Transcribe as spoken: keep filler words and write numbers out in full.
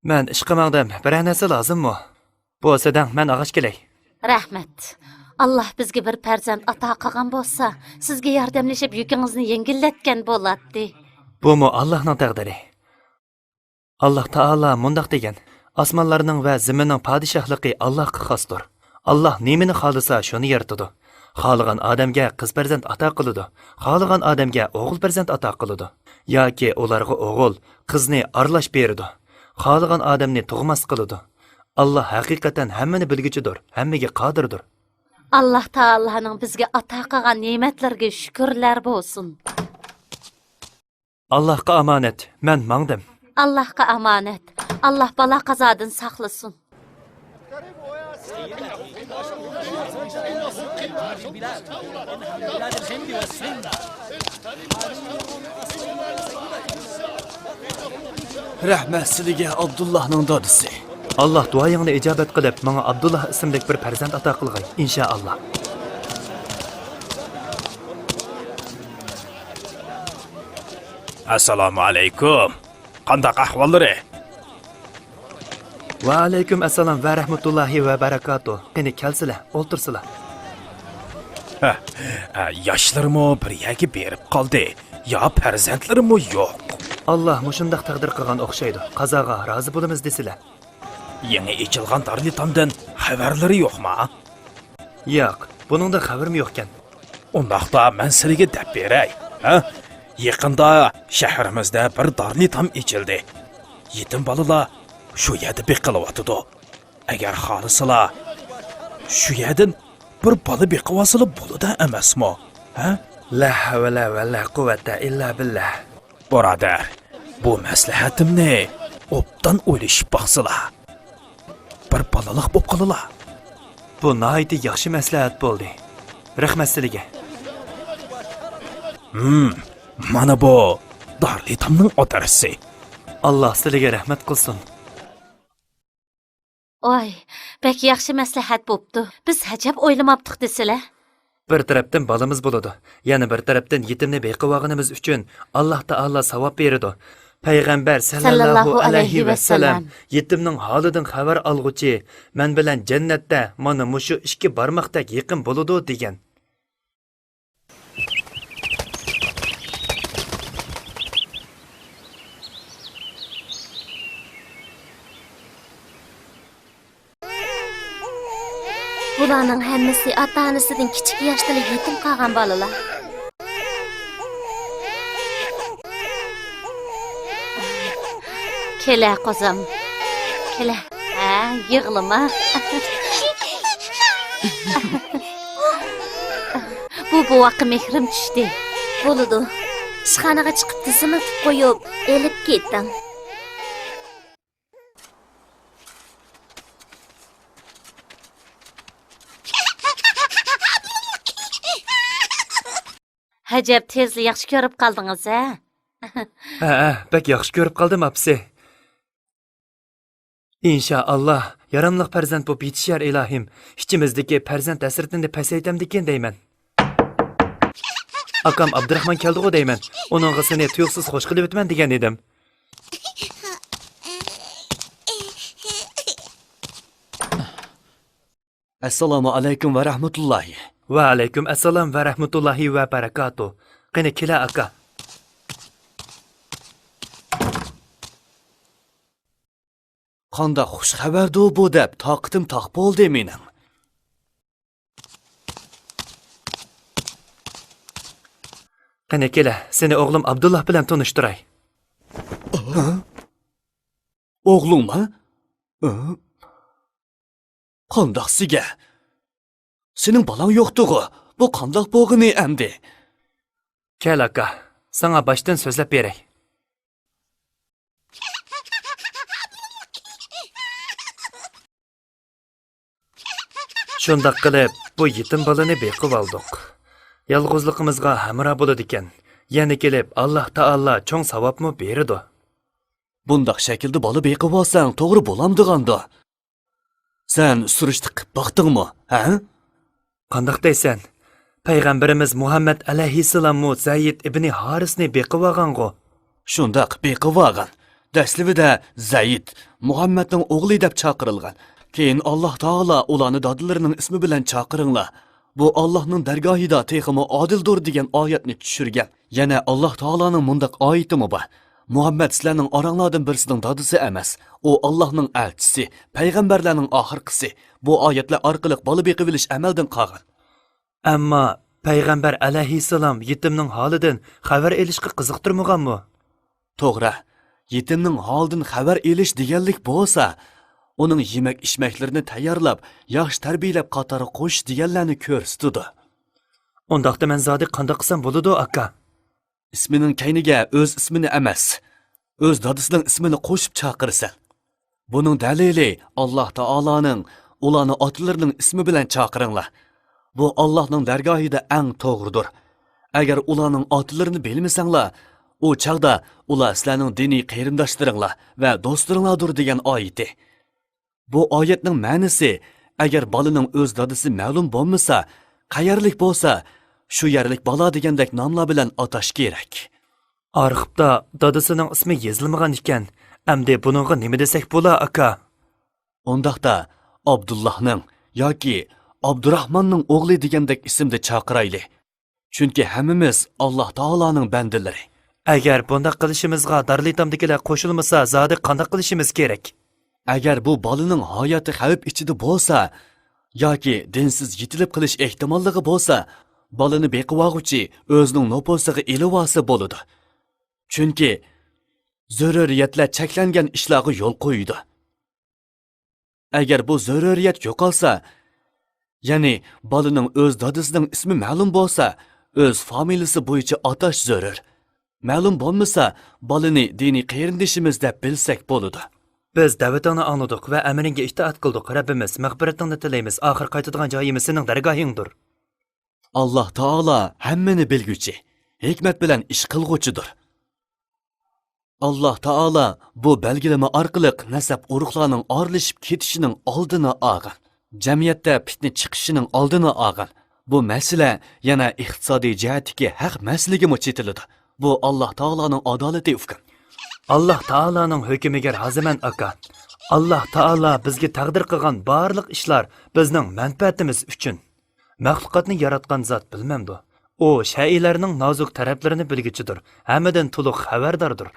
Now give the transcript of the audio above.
مەن ئىشقا ماڭدىم، بىرەر نەرسە لازىممۇ؟ بولسا دەڭ، مەن ئاغاچ كېلەي. رەھمەت. ئاللا بىزگە بىر پەرزەنت ئاتا قىلغان بولسا، سىزگە ياردەملىشىپ يۈكىڭىزنى يەڭگىللەتكەن بولاتتى. بۇمۇ ئاللانىڭ تەقدىرى. ئاللا تائالا مۇنداق دېگەن: «ئاسمانلارنىڭ ۋە زېمىننىڭ پادىشاھلىقى ئاللاغا خاستۇر. ئاللا نېمىنى خالىسا، شۇنى يارىتىدۇ. خالىغان ئادەمگە قىز پەرزەنت ئاتا قىلىدۇ، خالىغان ئادەمگە ئوغۇل پەرزەنت ئاتا قىلىدۇ. ياكى ئۇلارغا ئوغۇل، قىزنى ئارىلاش بېرىدۇ. خالىغان ئادەمنى تۇغماس قىلىدۇ. ئاللا ھەقىقەتەن ھەممىنى بىلگۈچىدۇر، ھەممىگە قادىردۇر.» ئاللا تائالانىڭ بىزگە ئاتا قىلغان نېمەتلىرىگە شۈكۈرلەر بولسۇن. ئاللاھقا ئامانەت، مەن ماڭدىم. ئاللاھقا ئامانەت. ئاللاھ بالا-قازادىن ساقلىسۇن. رەھمەت سىلىگە، ئابدۇللاھنىڭ دادىسى. ئاللاھ دۇئايىڭنى ئىجابەت قىلىپ، ماڭا ئابدۇللاھ ئىسىملىك بىر پەرزەنت ئاتا قىلغاي، ئىنشائاللاھ. ئەسسالامۇ ئەلەيكۇم. قانداق ئەھۋاللىرى؟ ۋەئەلەيكۇم ئەسسالام ۋە رەھمەتۇللاھى ۋە بەرەكاتۇھ. قېنى، كەلسىلە، ئولتۇرسىلا. ھە، ھە، ياشلىرىمۇ بىر يەرگە بېرىپ قالدى. يا پەرزەنتلىرىمۇ يوق. ئاللا مۇشۇنداق تەقدىر قىلغان ئوخشايدۇ. قازاغا رازى بولىمىز دېسىلە. يېڭى ئېچىلغان دارىلئېتامدىن خەۋەرلىرى يوقما؟ ياق، بۇنىڭدىن خەۋىرىم يوقكەن. ئۇنداقتا مەن سىلىگە دەپ بېرەي، ھە؟ يېقىندا شەھىرىمىزدە بىر دارىلئېتام ئېچىلدى. يېتىم بالىلار شۇ يەردە بېقىلىۋاتىدۇ. ئەگەر خالىسىلا، شۇ يەردىن بىر بالا بېقىۋالسىلا بولىدۇ ئەمەسمۇ، ھە؟ لا ھەۋلە ۋە لا قۇۋۋەتە ئىللا بىللا. بۇرادەر، بۇ مەسلىھەتىمنى ئوبدان ئويلىشىپ باقسىلا. بىر بالىلىق بولۇپ قالىلا. بۇ ناھايىتى ياخشى مەسلىھەت بولدى. رەھمەت سىلىگە. ھىم، مانا بۇ دارىلئېتامنىڭ ئادرېسى. ئاللا سىلىگە رەھمەت قىلسۇن. ۋاي، بەك ياخشى مەسلىھەت بوپتۇ. بىز ھەجەپ ئويلىماپتۇق دېسىلە. بىر تەرەپتىن بالىمىز بولىدۇ، يەنە بىر تەرەپتىن يېتىمنى بېقىۋالغىنىمىز ئۈچۈن ئاللا تائالا ساۋاب بېرىدۇ. پەيغەمبەر سەللەللاھۇ ئەلەيھى ۋەسەللەم، يېتىمنىڭ ھالىدىن خەۋەر ئالغۇچى مەن بىلەن جەننەتتە مانا مۇشۇ ئىككى بارماقتەك يېقىن بولىدۇ، دېگەن. بۇلارنىڭ ھەممىسى ئاتا-ئانىسىدىن كىچىك ياشتىلا يېتىم قالغان بالىلار. كېلە، قوزام. كېلە. ھە، يىغلىما. بۇ بوۋاققا مېھرىم چۈشتى. بولىدۇ. ئىشخانىغا چىقىپ تىزىملىتىپ قويۇپ، ئېلىپ كېتىڭ. ھەجەپ، تېزلا ياخشى كۆرۈپ قالدىڭىز ھە؟ ھە، ھە، بەك ياخشى كۆرۈپ قالدىم، ئاپىسى. ئىنشائاللا، ياراملىق پەرزەنت بولۇپ يېتىشەر، ئىلاھىم. ئىچىمىزدىكى پەرزەنت ھەسرىتىنى پەسەيتەمدىكىن دەيمەن. ئاكام ئابدۇراخمان كەلدىغۇ دەيمەن. ئۇنىڭغا سېنى تۇيۇقسىز خوش قىلىۋېتىمەن دېگەن ئىدىم. ئەسسالامۇ ئەلەيكۇم ۋە رەھمەتۇللاھى. ۋەئەلەيكۇم ئەسسالام ۋە رەھمەتۇللاھى ۋە بەرەكاتۇھ. قېنى، كېلە، ئاكا. قانداق خۇش خەۋەردۇ بۇ دەپ تاقىتىم تاق بولدى مېنىڭ. قېنى، كېلە، سېنى ئوغلۇم ئابدۇللا بىلەن تونۇشتۇراي. ھە؟ ئوغلۇڭمۇ؟ ھە؟ قانداق سىگە؟ سېنىڭ بالاڭ يوقتىغۇ؟ بۇ قانداق بولغىنى ئەمدى؟ كەل ئاكا، ساڭا باشتىن سۆزلەپ بېرەي. شۇنداق قىلىپ، بۇ يېتىم بالىنى بېقىۋالدۇق. يالغۇزلۇقىمىزغا ھەمراھ بولىدىكەن. يەنە كېلىپ، ئاللا تائالا چوڭ ساۋابمۇ بېرىدۇ. بۇنداق شەكىلدە بالا بېقىۋالساڭ توغرا بولامدىغاندۇ؟ سەن سۈرۈشتە قىپ باقتىڭمۇ، ھە؟ قانداق دەيسەن؟ پەيغەمبىرىمىز مۇھەممەد ئەلەيھىسسالاممۇ زەيد ئىبنى ھارىسنى بېقىۋالغانغۇ؟ شۇنداق، بېقىۋالغان. دەسلىۋىدە زەيد، مۇھەممەدنىڭ ئوغلى دەپ چاقىرىلغان. كېيىن ئاللاھ تائالا ئۇلارنى دادىلىرىنىڭ ئىسمى بىلەن چاقىرىڭلار. بۇ ئاللاھنىڭ دەرگاھىدا تېخىمۇ ئادىلدۇر دېگەن ئايەتنى چۈشۈرگەن. يەنە ئاللاھ تائالانىڭ مۇنداق ئايىتىمۇ بار: مۇھەممەد سىلەرنىڭ ئاراڭلاردىن بىرسىنىڭ دادىسى ئەمەس. ئۇ ئاللاھنىڭ ئەلچىسى، پەيغەمبەرلەرنىڭ ئاخىرقىسى. بۇ ئايەتلەر ئارقىلىق بالا بېقىۋېلىش ئەمەلدىن قالغان. ئەمما پەيغەمبەر ئەلەيھىسسالام يېتىمنىڭ ھالىدىن خەۋەر ئېلىشقا قىزىقتۇرمىغانمۇ؟ توغرا، يېتىمنىڭ ھالىدىن خەۋەر ئېلىش دېگەنلىك بولسا، ئۇنىڭ يېمەك-ئىچمەكلىرىنى تەييارلاپ، ياخشى تەربىيەلەپ قاتارغا قوشۇش دېگەنلەرنى كۆرسىتىدۇ. ئۇنداقتا مەن زادى قانداق قىلسام بولىدۇ، ئاكا؟ ئىسمىنىڭ كەينىگە ئۆز ئىسمىنى ئەمەس، ئۆز دادىسىنىڭ ئىسمىنى قوشۇپ چاقىرىسەن. بۇنىڭ دەلىلى ئاللاھ تائالانىڭ ئۇلارنى ئاتىلىرىنىڭ ئىسمى بىلەن چاقىرىڭلار. بۇ ئاللاھنىڭ دەرگاھىدا ئەڭ توغرىدۇر. ئەگەر ئۇلارنىڭ ئاتىلىرىنى بىلمىسەڭلار، ئۇ چاغدا ئۇلار سىلەرنىڭ دىنىي قېرىنداشلىرىڭلار ۋە دوستلىرىڭلاردۇر دېگەن ئايىتى. بۇ ئايەتنىڭ مەنىسى، ئەگەر بالىنىڭ ئۆز دادىسى مەلۇم بولمىسا، قەيەرلىك بولسا، شۇ يەرلىك بالا دېگەندەك ناملار بىلەن ئاتاش كېرەك. ئارخىپتا دادىسىنىڭ ئىسمى يېزىلمىغان ئىكەن، ئەمدى بۇنىڭغا نېمە دېسەك بولا، ئاكا؟ ئۇنداقتا ئابدۇللاھنىڭ ياكى ئابدۇراھماننىڭ ئوغلى دېگەندەك ئىسىمدا چاقىرايلى. چۈنكى ھەممىمىز ئاللاھ تائالانىڭ بەندىلىرى. ئەگەر بۇنداق قىلىشىمىزغا دارلىتامدىكىلەر قوشۇلمىسا، زادى قانداق قىلىشىمىز كېرەك؟ ئەگەر بۇ بالىنىڭ ھاياتى خەۋپ ئىچىدە بولسا ياكى دىنسىز يېتىلىپ قېلىش ئېھتىماللىقى بولسا، بالىنى بېقىۋالغۇچى ئۆزىنىڭ نوپۇسىغا ئېلىۋالسا بولىدۇ. چۈنكى زۆرۈرىيەتلەر چەكلەنگەن ئىشلارغا يول قويىدۇ. ئەگەر بۇ زۆرۈرىيەت يوقالسا، يەنى بالىنىڭ ئۆز دادىسىنىڭ ئىسمى مەلۇم بولسا، ئۆز فامىلىسى بويىچە ئاتاش زۆرۈر. مەلۇم بولمىسا، بالىنى دىنىي قېرىندىشىمىز دەپ بىلسەك بولىدۇ. بىز دەۋىتىڭنى ئاڭلىدۇق ۋە ئەمرىڭگە ئىتائەت قىلدۇق. رەببىمىز، مەغپىرىتىڭنى تىلەيمىز. ئاخىر قايتىدىغان جايىمىز سېنىڭ دەرگاھىڭدۇر. ئاللاھ تائالا ھەممىنى بىلگۈچى، ھېكمەت بىلەن ئىش قىلغۇچىدۇر. ئاللاھ تائالا بۇ بەلگىلىمە ئارقىلىق نەسەب ئۇرۇقلارنىڭ ئارىلىشىپ كېتىشىنىڭ ئالدىنى ئالغان، جەمئىيەتتە پىتنە چىقىشىنىڭ ئالدىنى ئالغان. بۇ مەسىلە يەنە ئىقتىسادىي جەھەتتىكى ھەق مەسىلىگىمۇ چېتىلىدۇ. بۇ ئاللاھ تائالانىڭ ئادالىتى، ئۇكام. ئاللاھ تائالانىڭ ھۆكمىگە رازىمەن، ئاكا. ئاللاھ تائالا بىزگە تەقدىر قىلغان بارلىق ئىشلار بىزنىڭ مەنپەئەتىمىز ئۈچۈن. مەخلۇقاتنى ياراتقان زات بىلمەمدۇ؟ ئۇ شەيئىلەرنىڭ نازۇك تەرەپلىرىنى بىلگۈچىدۇر، ھەممىدىن تولۇق خەۋەرداردۇر.